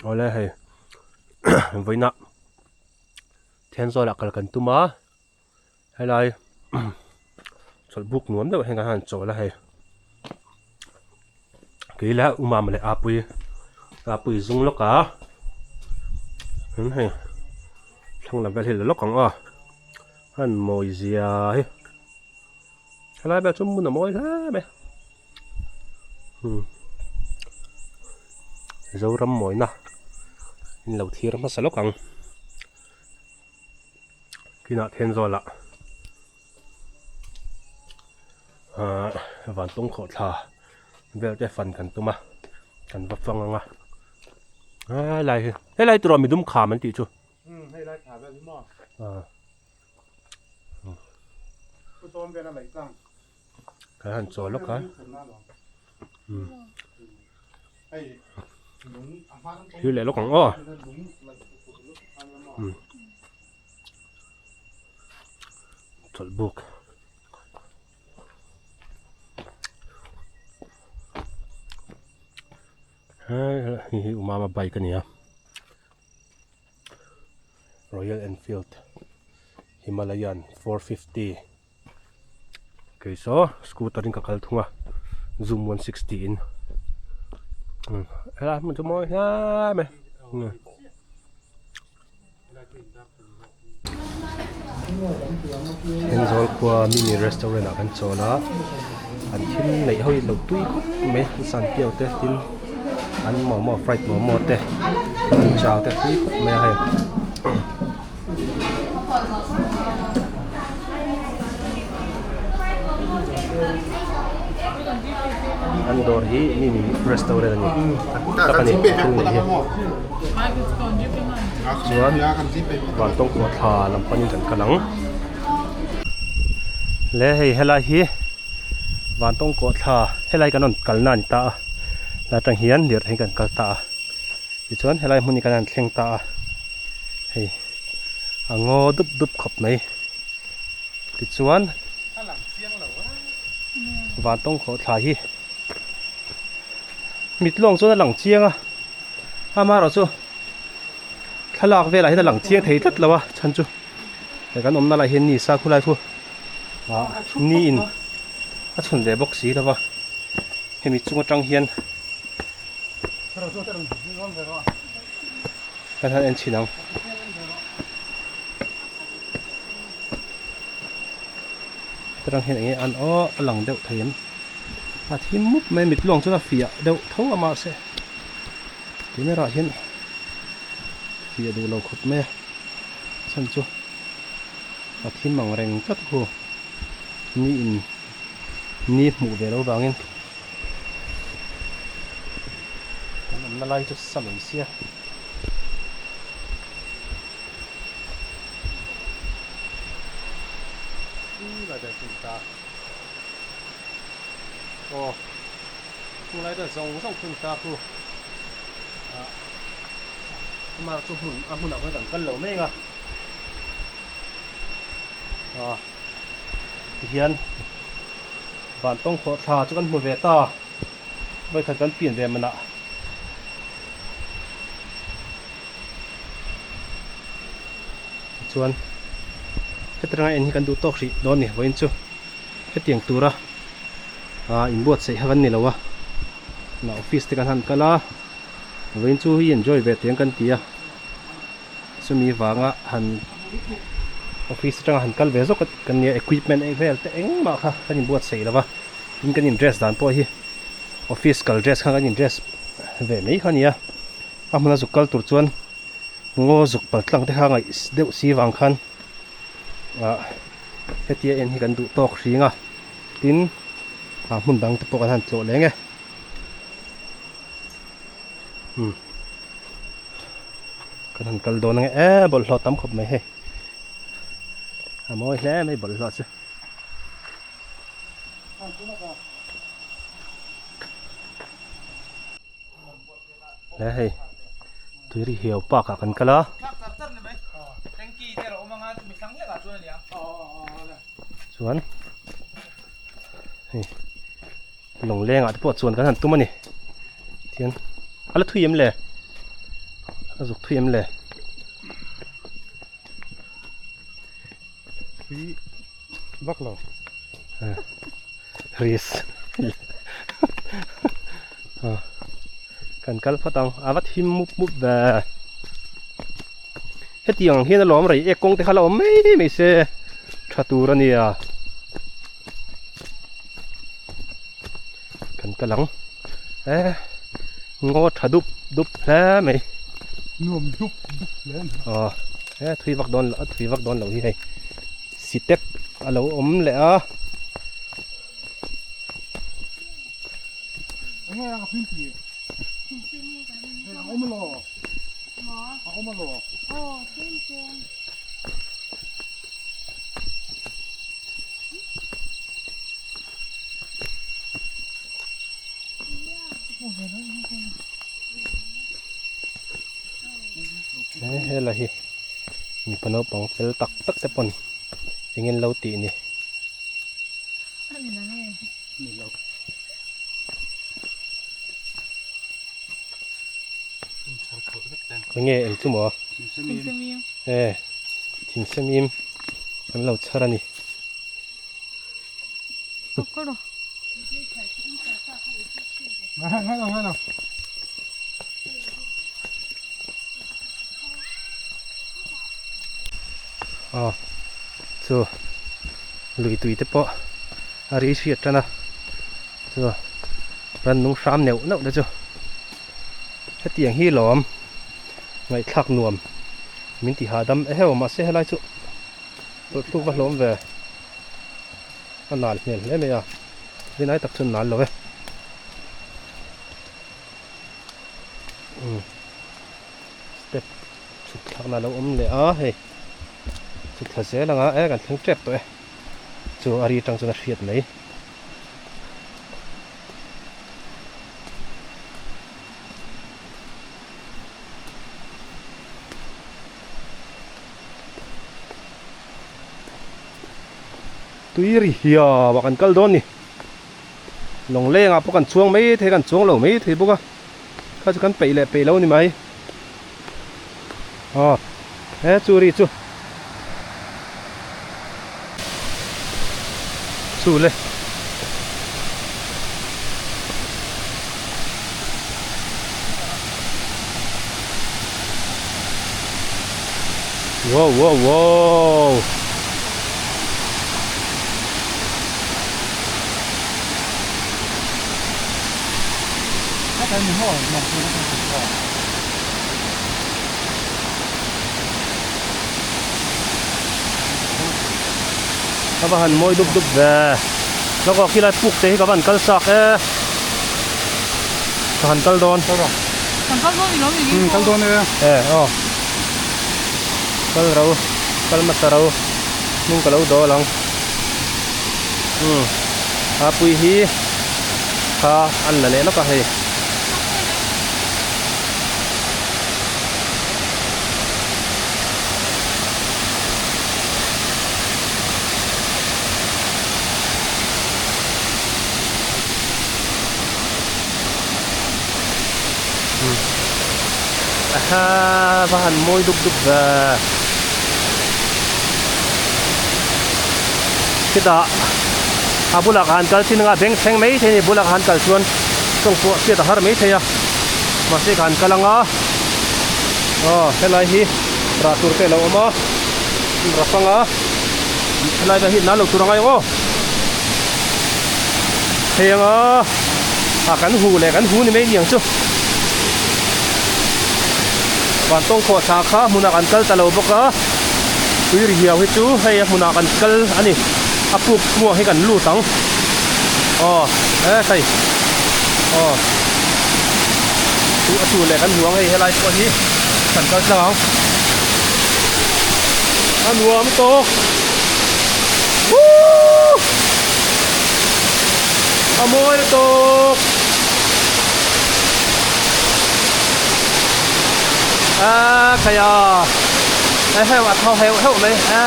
Awle hei vawiinah Thenzawl ah kal kan tum a helai chawlh buk nuam deuh hian kan han chawl a hei kei leh u mama leh apui apui zung lawk a tin hei thlang lam vel hi la lawk ang aw an mawi zia hi helai vel chu hmun a mawi hle mai Zoram mawina in lo thlir hmasa lawk ang. Kinah Thenzawl ah ahh vantawng khawhthla vel te fan kan tum a kan va fang ang a helai hi helai tur ah midum kham an tih chu ah kan han chawl lawk a thlir leh lawk ang aw chawlh buk hei hi umama bike a ni a Royal Enfield Himalayan 450 kei saw scooter in ka kal thung a zoom 160 in helai hmun chu mawi hle mai Thenzawl khua mini restaurant ah kan chawl a an thil neih ho hi lo tui khawp mai an san piau te tin an momo fried momo te an chau te tui khawp mai a hei. An dawr hi mini restaurant a ni tak a ni thil neih hi chuan vantawng kawh thla lam panin kan kal ang le hei helai hi vantawng kawh thla helai kan rawn kalna a ni ta a la tang hian lirthei in kan kal ta a tichuan helai hmun hi kan han thleng ta a hei a ngaw dup dup khawp mai tichuan vantawng kawh thla hi mit lawng chuan a lang chiang a amaherawh chu thlalak velah hian a lang chiang thei tlat lo a chhan chu he kan awmna lai hian ni sa khulai khu ah ni in a chhun ve bawk si lo va hemi chung atang hian kan han en chhin ang. Aṭang hian enge an aw a lang deuh thei em a thim mup mai mit luang chuan a fiah deuh tho a mahse camera ah hian fiah duh lo khawp mai a chhan chu a thim ang reng tlat hu ni in ni hmuh ve lo vangin kan awmna lai chu sa mai sia. Aw chulai vel zawng zawng thung ta khu ah amah chu hmun a hmunah khan kan kal lo mek a ah tihian vantawng khawh thla chu kan hmu ve ta vawikhat kan pian ve manah. Tichuan heti ranga en hi kan duh tawk hrih dawn ni vawiin chu hetiang tura ah inbuatsaih kha kan ni lo a na office te kan han kal a vawiin chu hi enjoy ve teng kan ti a chumi vanga han office atanga han kal ve zawk kan nia equipment vel te engmah kha kan inbuatsaih lo va tin kan in dress dan pawh hi office kal dress kha kan in dress ve mai kha a ni a a hmuna zuk kal tur chuan ngaw zuk pal tlang te kha ngaih deuh si vang khan ah hetia en hi kan duh tawk hring a tin ah hmun dang te pawh kan han tlawh leng e umm kan han kal dawn ange e bawlhhlawh tam khawp mai hei a mawi hle mai bawlhhlawh chu. He hei tuiri hiau park ah kan kal a. Chuan hei lawng leng ah te pawh chuan kan han tum a ni. Tihian a la thui em le? A zuk thui em le? Thui vak lo. Ris. Kan kal phawt ang. A va thim mup mup ve. Hetiang ang hian a lawm rei ek kawng te kha la awm mai mai se tha tur a nia. Kan kal ang. Eh ngaw tha dup dup hle mai. Nuam dup dup hle a ni. Aw he thui vak dawn a thui vak dawn lo hi hei sitep a lo awm leh a. Enge a phim tih? A awm alaw? A awm alaw? Aw tlem tlem. He hela hi mipa naupang fel tak tak te pawn engin lo tih ni. Enge eng chu maw? E thingsemim an lo chhar a ni. Aw chu lui tui te pawh a ri hriat tan a chu rannung hram neuh neuh te chu hetiang hi lawm ngaihthlak nuam min ti hahdam eheu mahse helai chu tawlhtluk va hlawm ve. A nal hmel hle mai a, rinai tak chuan nal lo e. Umm step chhuk thlakna a lo awm leh a hei chhuk thla zel ang a e kan thleng tep tawh e chu a ri atang chuan a hriat mai. Tui ri hiau a kan kal dawn ni. Lawng lengah pawh kan chuang mai thei kan chuang lo mai thei bawk a. Kha chu kan peih leh peih lo ni mai. Aw he chu ri chu. Chu le. Wow wow wow. Ka va han mawi dup dup ve. Lawk khilai puk te hi ka va han kal chak e. Ka han kal dawn. Kal rawh. Kan kal dawn ilo ni Um kal dawn e. E aw. Kal ro kal hmasa ro hnung ka lo dawl ang. Um a pui hi kha an la leh lawk a hei. Aha va han mawi dup dup ve khitah a bulah ka han kal chin anga beng thleng mai thei a ni bulah ka han kal chuan tawng pawh hriat a har mai thei a mahse ka han kal anga aw helai hi rah tur te a lo awm a rafanga helai vel hi nan lo tur angai ang aw. Hei anga a kan hu leh kan hu ni mai niang chu vantawng khawh thla kha hmunah kan kal ta lo bawk a tui ri hiau hi chu hei a hmunah kan kal a ni a puk hmuah hi kan lut ang aw e hei aw chu a chu leh kan hu ang hei helai pawh hi kan kal tlang ang a nuam tawk. Woo! A mawi lutuk. A khaia. A heuh a tho heuh heuh mai. A.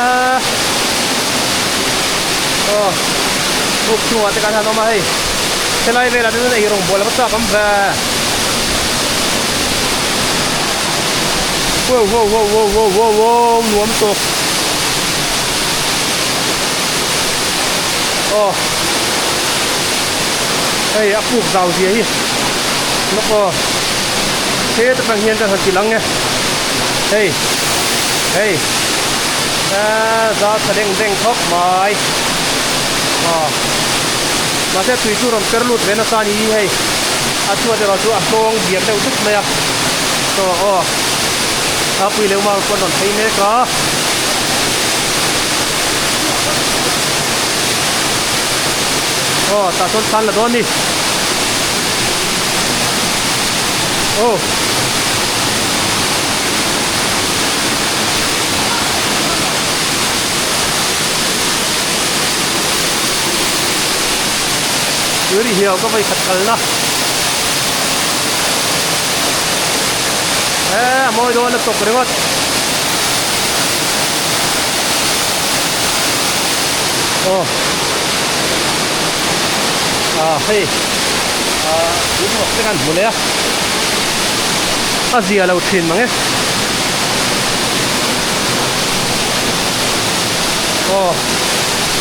Aw. Buk chungah te khan han awm a hei. Helai velah te chuan ei rawng bual a va chak awm ve. Wow wow wow wow wow wow wow nuam tawk aw hei a puk zau zia hi lawk aw heta tang hian ka han ti lang e hei hei eee zau tha deng deng khawp mai aw mahse tui chu rawn per lut ve nasa a ni hi hei a chhuat erawh chu a hlawng biak deuh dup mai a chaw aw a pui leh umar pawh an rawn phei mek a. Aw tah chuan thlan la dawn a ni aw. Tui hiau ka vawi khat kalna eh a mawi dawn a tawk ringawt. Aw ah hei ah tui ruak te kan hmu leh a a zia lo thin mang e aw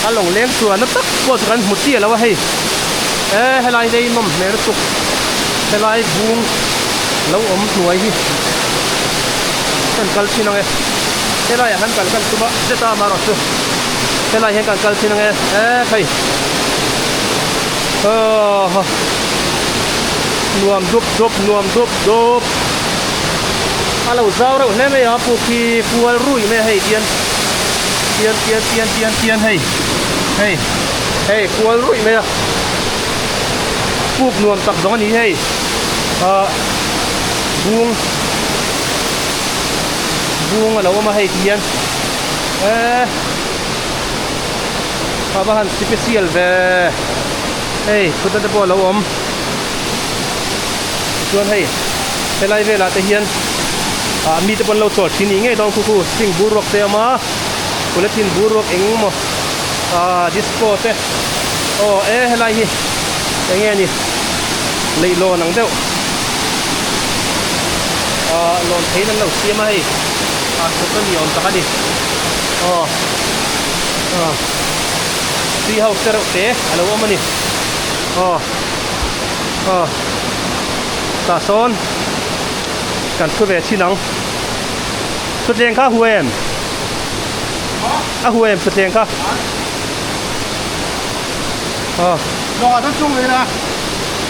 a lawng leng chuan na tak pawh chu kan hmu chiah lo a hei e helai hi nawm hmel lutuk helai bung lo awm hnuai hi kan kal thin ang e helai ah khan kal kan tum a zet a amaherawh chu helai hian kan kal thin ang e e hei aw nuam dup dup nuam dup dup a lo zau reuh hle mai a puk hi kual rui mai a hei tian tian tian tian tian tian hei hei hei kual ruih mai a puk nuam tak zawng a ni hei ah bung bung a lo awm a hei ti hian eee a va han special ve hei thutna te pawh a lo awm tichuan hei helai velah te hian ah mite pawh an lo chawl thin nih ngei dawn khu khu string bur ruak te a awm a polythene bur ruak eng emaw ah disco te aw e helai hi eng nge ni leihlawn ang deuh ah lawn theiin an lo siam a hei ah thutna ni awm tak a ni aw ah tree house te reuh te a lo awm a ni aw aw tah sawn kan thu ve chin ang thutthleng kha a hu em a hu em thutthleng kha aw lawngah chuan chung leh la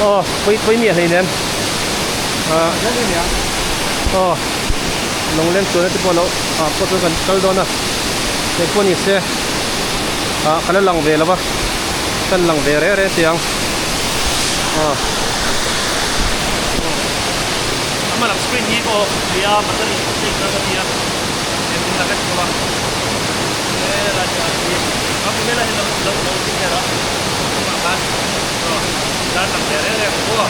aw pawi pawi miah hleinem ah aw lawng leng chuan te pawh lo ah pawh chuan kan kal dawn a hei pawh ni se ah ka la lang ve lo va kan lang ve reng reng chiang aw ama lam screen hi pawh nia battery check nan ka tia engtin tak a ti bawk a helai hi a thi a hmu helai hi lo lo lo ti vel a chungah khan aw dar lang ve reng reng ang aw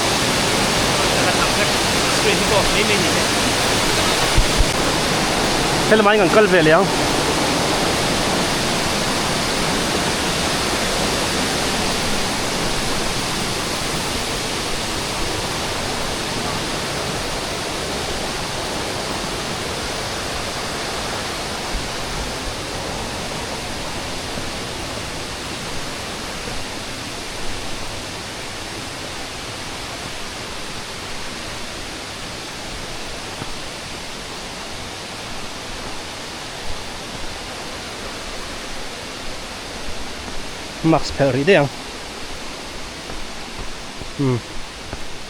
kan lang vek screen hi pawh mai mai ni e. Helama in kan kal ve leh ang. Mask phelh rih daih ang umm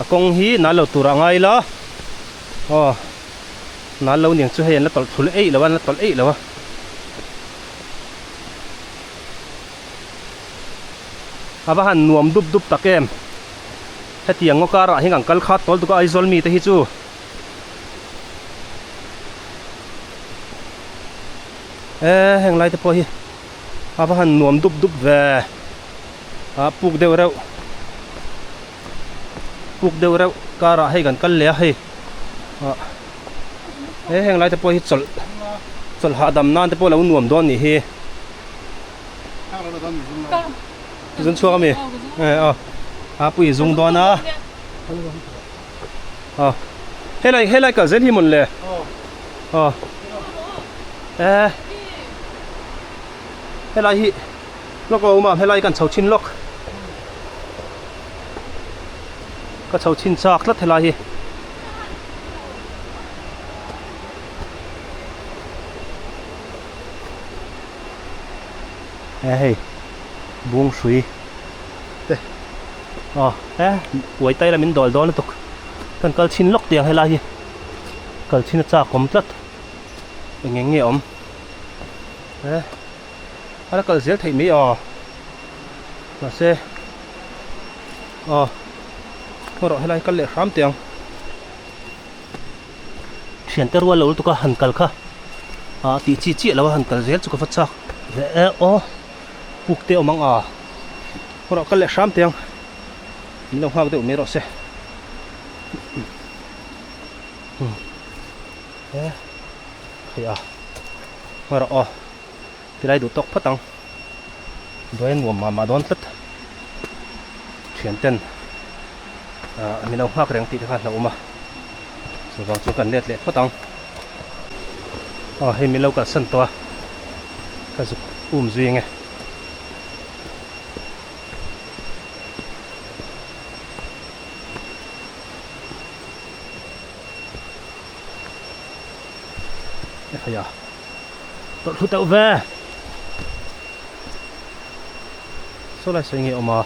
a kawng hi nal lo tur a ngai la aw nal lo niang chu hei an la tawlh thul eih lo a an la tawlh eih lo a. A va han nuam dup dup tak em. Hetiang ngaw karah hian kan kal khat tawl tuk a Aizawl mite hi chu. E heng lai te pawh hi a va han nuam dup dup ve ah puk deuh reuh puk deuh reuh karah hei kan kal leh a hei ah he heng lai te pawh hi chawlh chawlh hahdam nan te pawh lo nuam dawn nih hi. Zun chhuak ami eh aw a pui zung dawn a aw helai helai kal zel hi mawn le. Aw eh helai hi lawk a awm a helai kan chho chhin lawk ka chho chhin chak tlat helai hi. He hei bung hrui te aw he uai tai la min dawl dawn lutuk kan kal chhin lawk tiang helai hi kal chhin a chak awm tlat eng eng nge awm he a la kal zel theih mai aw mahse aw hawrawh helai kal leh hram tiang. Thiante rual lo lutuk a han kal kha ah tih chi chiah lo a han kal zel chu ka va chak ve e aw puk te awm ang a kawrah kal leh hram teh ang min lo nghak deuh mai rawh se e hei a kawrah aw tilai duh tawk phawt ang buai a nuam mah mah dawn tlat thianten ah min lo nghak reng tih te kha a hlauhawm a chuvang chu kan let leh phawt ang aw hei min lo kalsan tawh a ka zuk um zui ang e. Hei a. Tawlh thlu teuh ve. Saw lai sawi nge awm a.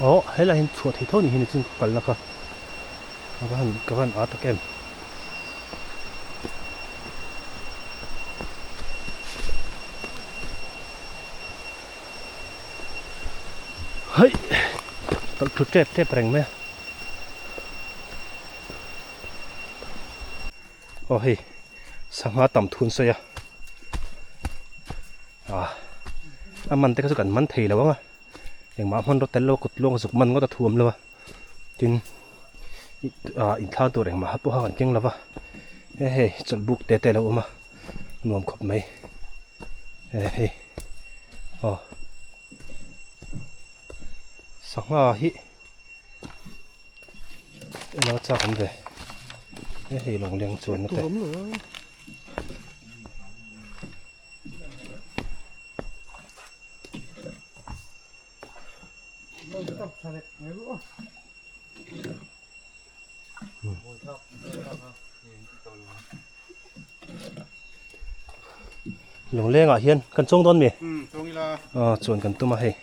Aw helai hian chhuah thei tho ni hi nichin ka kalna kha ka va han ka va han a tak em. Hei tawlh thlu tep tep reng mai a aw hei sangha tam thun sawi a ah a man te kha chu kan man thei lo ang a engmah hmanraw tel lo a kut luang zuk man ngawt a thuam lo a tin ah inthlang tur engmah ha pawh kha kan keng lo va he hei chawlh buk te te a lo awm a nuam khawp mai he hei aw sangha hi elo chak awm ve he hei lawng leng chuan na te. Lunglengah hian kan chuang dawn mi? Aw chuan kan tum a hei.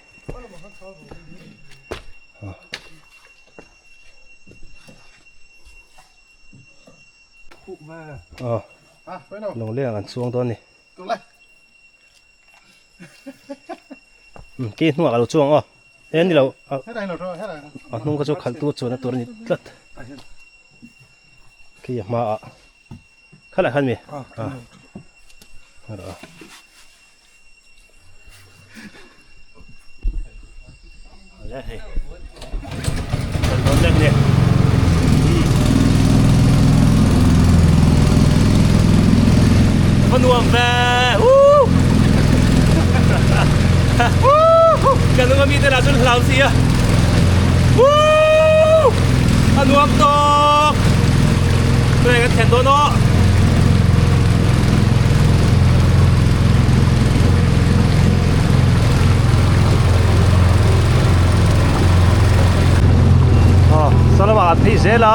Aw lunglengah kan chuang dawn ni. Ke hnuah ka lo chuang aw. He ni lo a hnung kha chu khalh tu chuan a tur a ni tlat. Khi a hma ah khalai khan mi a. Le hei. Kan dawn lek ni. Va nuam ve. Woo! Kan nunga mi te lah chuan hlau si a. Woo! A nuam tawk. Tunah kan thlen dawn aw. Saw lamah an phei zel a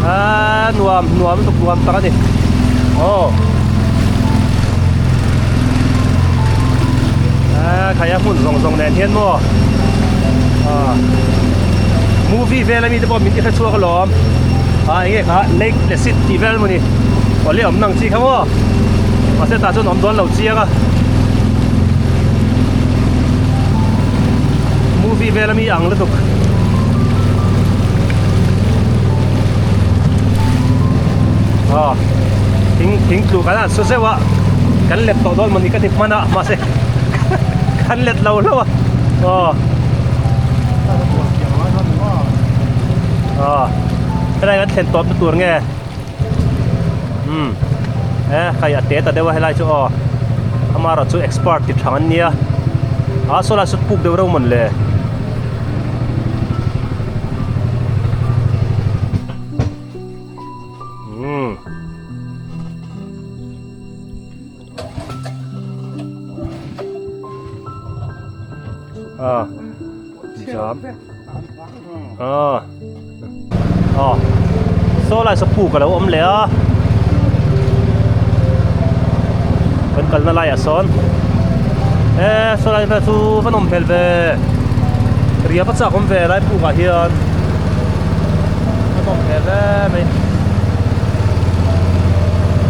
aaa nuam nuam lutuk nuam tak a ni aw aaa khai a hmun zawng zawng nen hian maw aaa movie vel ami te pawh min ti hre chhuak alawm ah enge kha lake placid tih vel maw ni aw le awm nang chi kha maw mahse tah chuan awm dawn lo chiang a movie vel ami ang lutuk aw thing thing tlu kan han su zeuh a kan let tawh dawn maw ni ka ti hman a mahse kan let lo hlauh a aw. Aw helai kan thlen tawp na tur nge umm e khai a te ta deuh a helai chu aw. Amaherawh chu expert ti thang an nia a saw lai saw puk deuh reuh mawn le. Umm. A jam a aw saw lai saw puk a lo awm leh a kan kalna laiah sawn e saw lai vel chu va nawm hmel ve riap a chak awm ve lai pukah hian a nawm hmel hle mai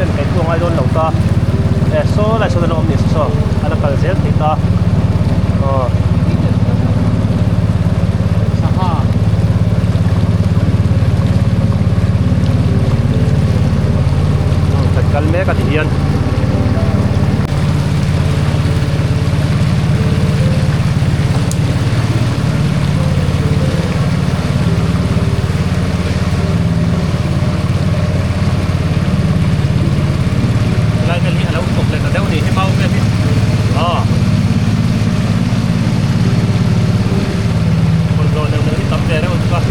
en theih chu a ngai dawn lo ta e saw lai sawn a lo awm ni saw a la kal zel thei ta aw. Kan kal mek a ti hian. Helai vel hi a lo thawk leh ta deuh a ni he mau vel hi aw bawlhhlawh neuh neuh hi tam ve reuh a tuk a.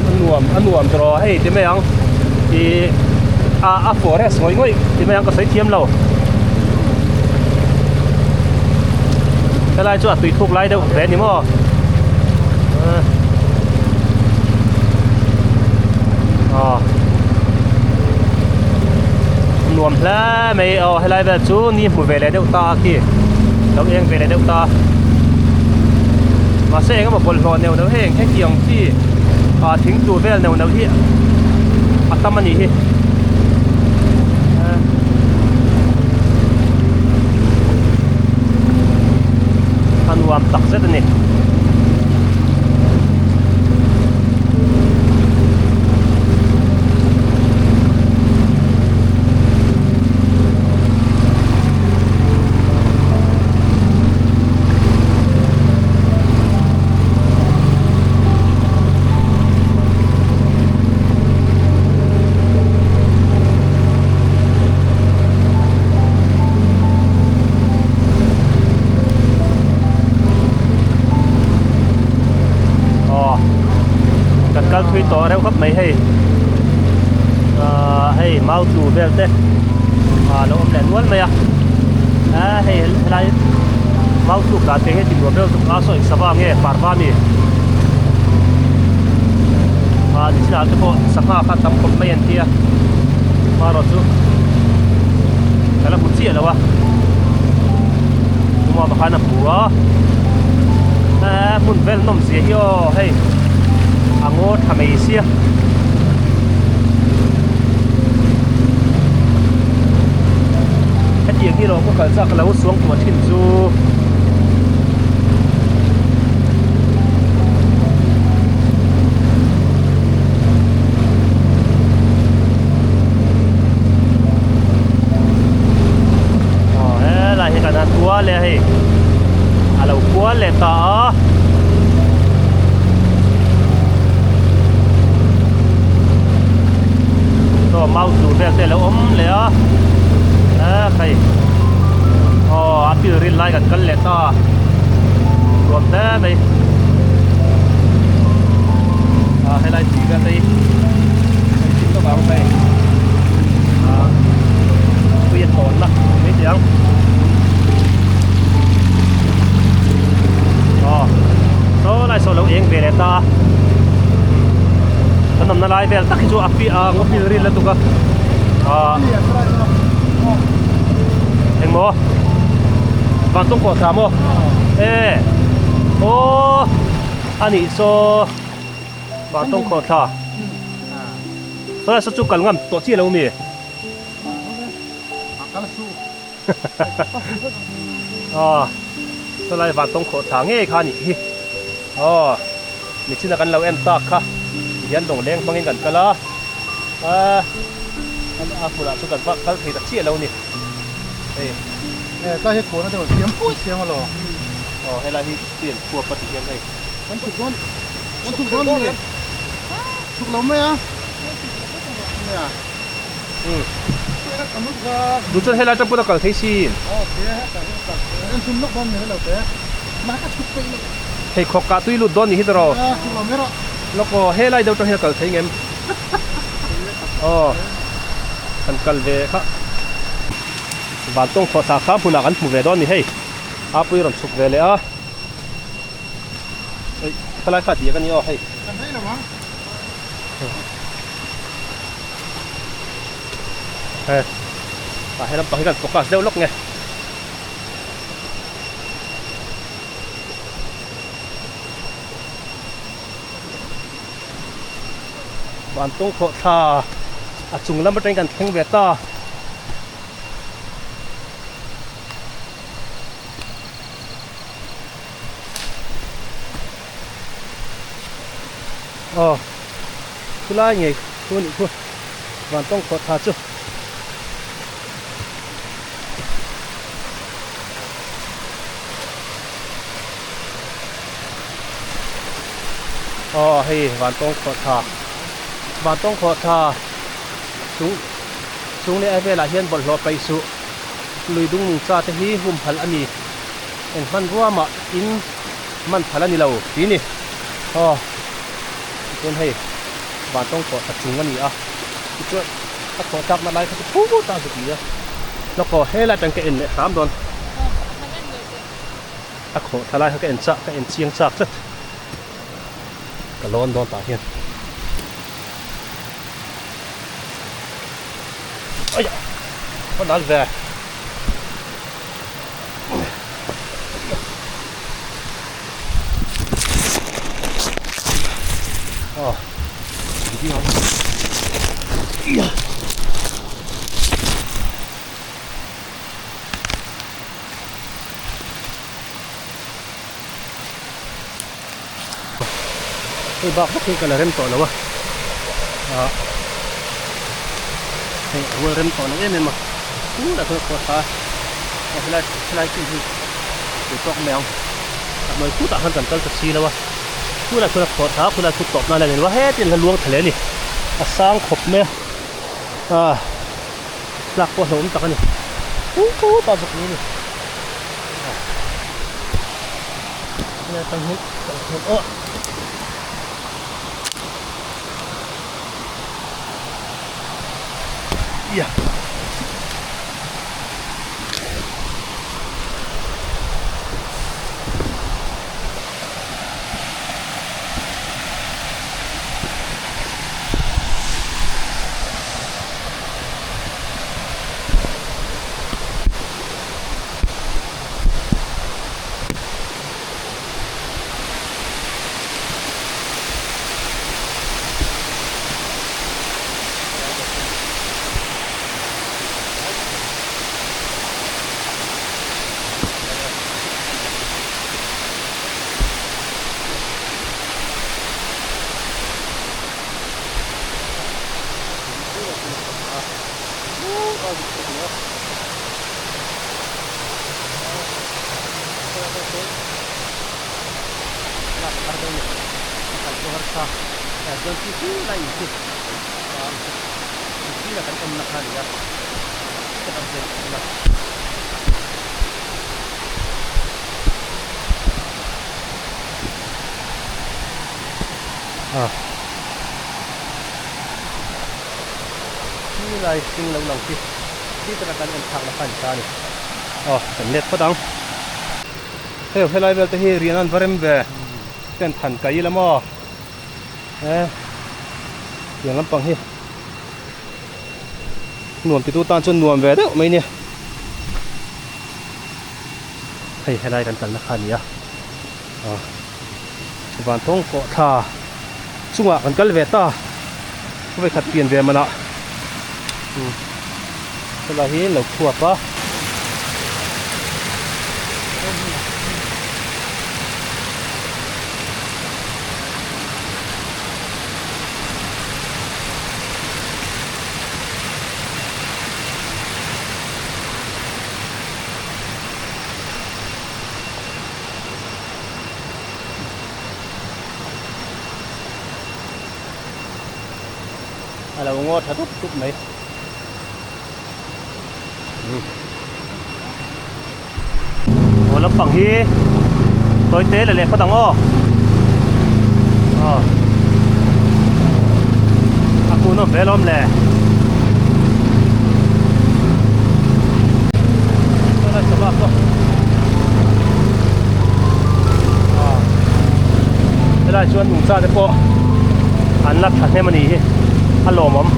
A nuam a nuam tawh hei ti mai ang ih a a forest ngawih ngawih ti mai ang ka sawi thiam lo helai chu a tui thuk lai deuh ve a ni maw aw nuam hle mai aw helai vel chu ni hmu ve leh deuh ta a khi lo eng ve leh deuh ta mahse eng emaw bawlhhlawh neuh neuh heng hetiang chi ah thing tur vel neuh neuh hi a tam a nih hi. A nuam tak zet a ni. Aw kan kal thui tawh reuh khawp mai hei ahh hei mau tlu vel te ah lo awm leh nual mai a ah hei helai mau tluk dan te hi a ti nuam reuh tuk a saw eng sava nge parva a mi ah nichinah te pawh sangha kha tam khawp mai an tia marawh chu ka la hmu chiah lo a tumah khan a hmu a eh hmun vel nawm zia hi aw hei a ngaw tha mai sia. Hetiang hi lawm ka kal chak lo suang tuah thin chu. Aw helai hi kan han kual leh a hei a lo kual leh ta a. Saw mau tur vel te a lo awm leh a eh khai aw a pil ril lai kan kal leh ta nuam hle mai ah helai tui vel te hi kan thil lawk ang hei ah tui a tawn na mai teh ang aw saw lai saw lo eng ve leh ta a kan awmna lai vel tak hi chu a pi a ngaw pil ril lutuk a ah engmaw vantawng pawh thla maw e aw a nih saw vantawng khawh thla saw lai saw chu kal ngam tawh chiah lo mi. Aw sawlai vantawng khawh thla ngei kha a nih hi aw michina kan lo en tak kha tihian lawngleng hmangin kan kal a a a hmunah chuan kan va kal thei ta chiah lo a ni hei. Tlai hi kawna deuh an siam siam alawm. Aw helai hi tui an khuap a ti hian hei. Kan chhuk dawn kan chhuk dawn a ni chhuk lo mai a nia. Duh chuan helai atang pawn a kal thei sin. Hei khawk kah tui lut dawn nih hi tawh rawh. Lawk aw helai deuh atang hian a kal thei ngem. Aw kan kal ve kha. Vantawng khawhthla kha hmunah kan hmu ve dawn ni hei. Apui rawn chhuk ve leh a. Ei khalai kha tih ka ni aw hei. He tah he lampang hi kan focus deuh lawk nge. Vantawng khawh thla a chung lam atangin kan thleng ve ta. Aw khulai ngei khu anih khu vantawng khawh tha chu. Aw hei vantawng khawh tha vantawng khawh tha chung chung leh a velah hian bawlhhlawh paih suh lui dung nungcha te hi humhalh a ni eng hmanrua mah in man phal a ni lo tih a ni aw tichuan hei vantawng khawh tha chung a ni a tichuan a khawh tlakna lai kha chu phut a zuk ni a hlawk aw helai atang ka en leh hram dawn a khawh thla lai kha ka en chak ka en chiang chak tlat ka lawn dawn tah hian aiah a nal ve. Hei bak bawk hi ka la rem tawh lo a ah hei a rual rem tawh lo em em a tunah chuan khaw tha a helai helai chin hi tui tawk mai ang a hnuai khutah khan kan kal ta si lo a tunah chuan a khaw tha khulai khut tawp nan a ni lo a hetin a luang thla leh a ni a sang khawp mai a ah tlak pawh hlauhawm tak a ni khutah zawk ni a ni. Lai hring lo lang khi khi taka kan en thlak na kha a ni ta a ni aw kan let phawt ang hei helai vel te hi rian an va rem ve ten than kai ila maw e tiang lampang hi nuam titu tan chuan nuam ve deuh mai nia hei helai kan kalna kha a ni a aw Vantawng kawh thla chungah kan kal ve ta vawikhat pian ve manah helai hi lo khuap a. A lo ngaw tha dup dup mai. Aw lampang hi tawi te leh leh phawt ang aw. Aw. A kun awm ve alawm le. Helai chuan nungcha te pawh an la thahnem a nih hi a lawmawm.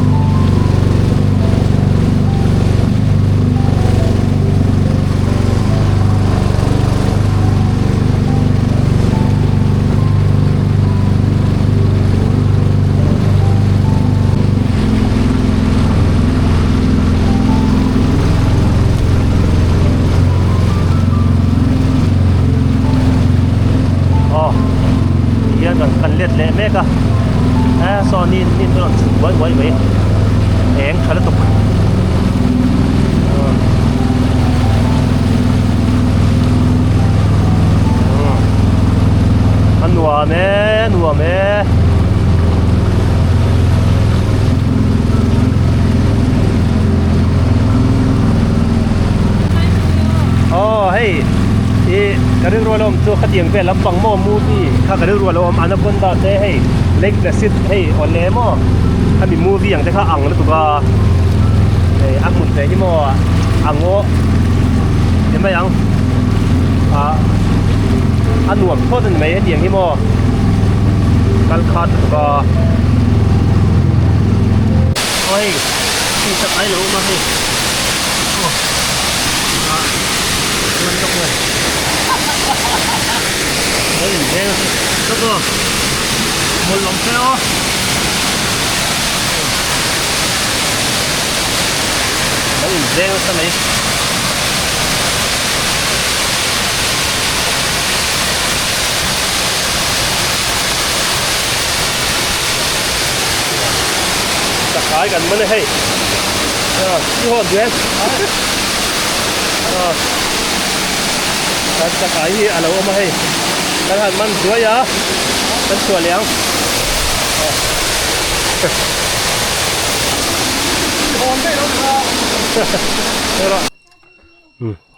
Aw tihian kan kan let leh mek a he saw ni ni chu rawn chhuk buai buai mai eng tha lutuk a nuam e nuam e. Aw hei ih ka rilru a lo awm chu khatiang vel lampang maw movie kha ka rilru a lo awm anaconda te hei lake placid hei awle maw khami movie ang te kha ang lutuk a hei a hmun ve hi maw a ngaw ti mai ang ah a nuam thawt a ni mai hetiang hi maw kal khat lutuk a aw hei hei tak ai lo awm a hei aw ah chuan lawk nge lo in veng lawk aw hmawlh awm fe aw lo in veng nasa mai. Chakai kan man a hei i hawn duh em kan chakai hi a lo awm a hei kan han man zuai a kan chhuah leh ang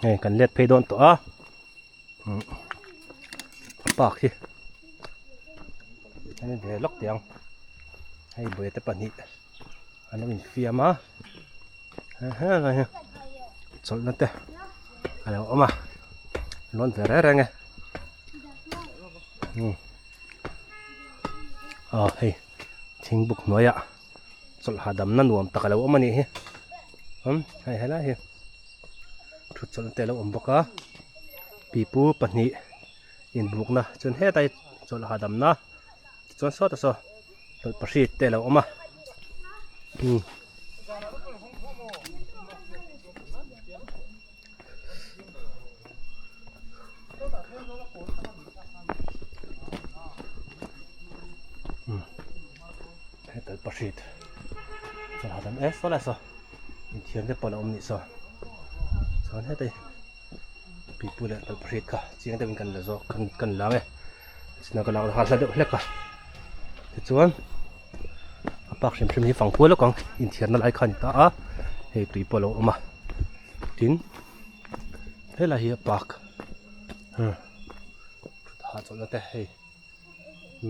hei kan let phei dawn tawh a. A park hi an in ve lawk teh ang hei buai te pahnih an lo infiam a helai hi chawlhna te a lo awm a lawn ve reng reng e aw hei thingbuk hnuaiah chawlh hahdamna nuam tak a lo awm a nih hi hei helai hi. Thut chawlhna te a lo awm bawk a pipu pahnih inbukna chuan hetlai chawlh hahdamna tichuan sawtah saw tawlhpahrit te a lo awm a umm. He tawlhpahrit chawlh hahdam e saw lai saw. Inthiam te pawh a lo awm nih saw chuan heti pipu leh tawlhpahrit kha chiang deuhin kan la zawk kan kan la ang e china ka lak kha hla deuh hlek a tichuan a park hrim hrim hi fang kual lawk ang inthiarna lai kha a ni ta a hei tui pawh a lo awm a tin helai hi a park hahchawlhna te hei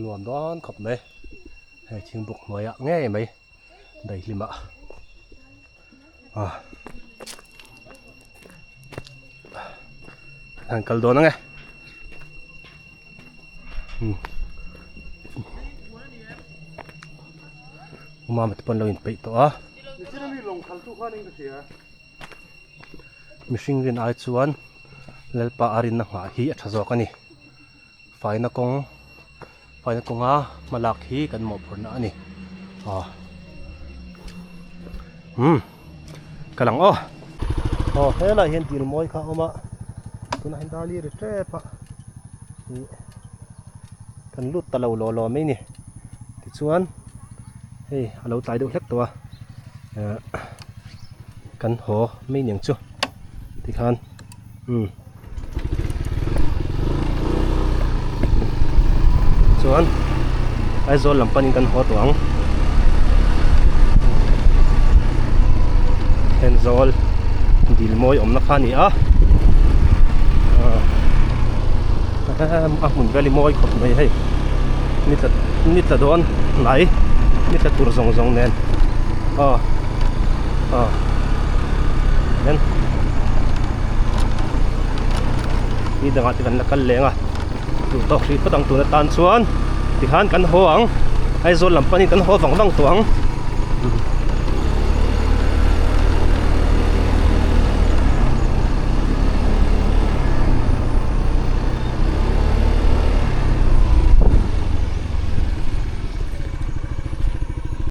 nuam dawn khawp mai hei thingbuk hnuaiah ngei mai. Daihlim ah ah han kal dawn ang e umama te pawn lo in peih tawh a mihring rin ai chuan lalpa a rinna nghah hi a tha zawk a ni faina kawng Faina kawnga hmalak hi kan mawhphurhna a ni. Aw. Umm. Ka lang aw. Aw helai hian dil mawi kha a awm a. Tunah hian dali ri tep a. Ih kan lut ta lo law law mai ni. Tichuan hei a lo tlai deuh hlek tawh a. Eh kan haw mai niang chu. Tikhan umm. Chuan Aizawl lam panin kan haw tawh ang. Thenzawl dil mawi awmna kha a ni a a hmun vel hi mawi khawp mai hei ni tla ni tla dawn hnai ni tla tur zawng zawng nen aw aw hian ni dangah te kan la kal leng a duh tawk hrih phawt ang tun atan chuan tikhan kan haw ang Aizawl lam panin kan haw vang vang tawh ang.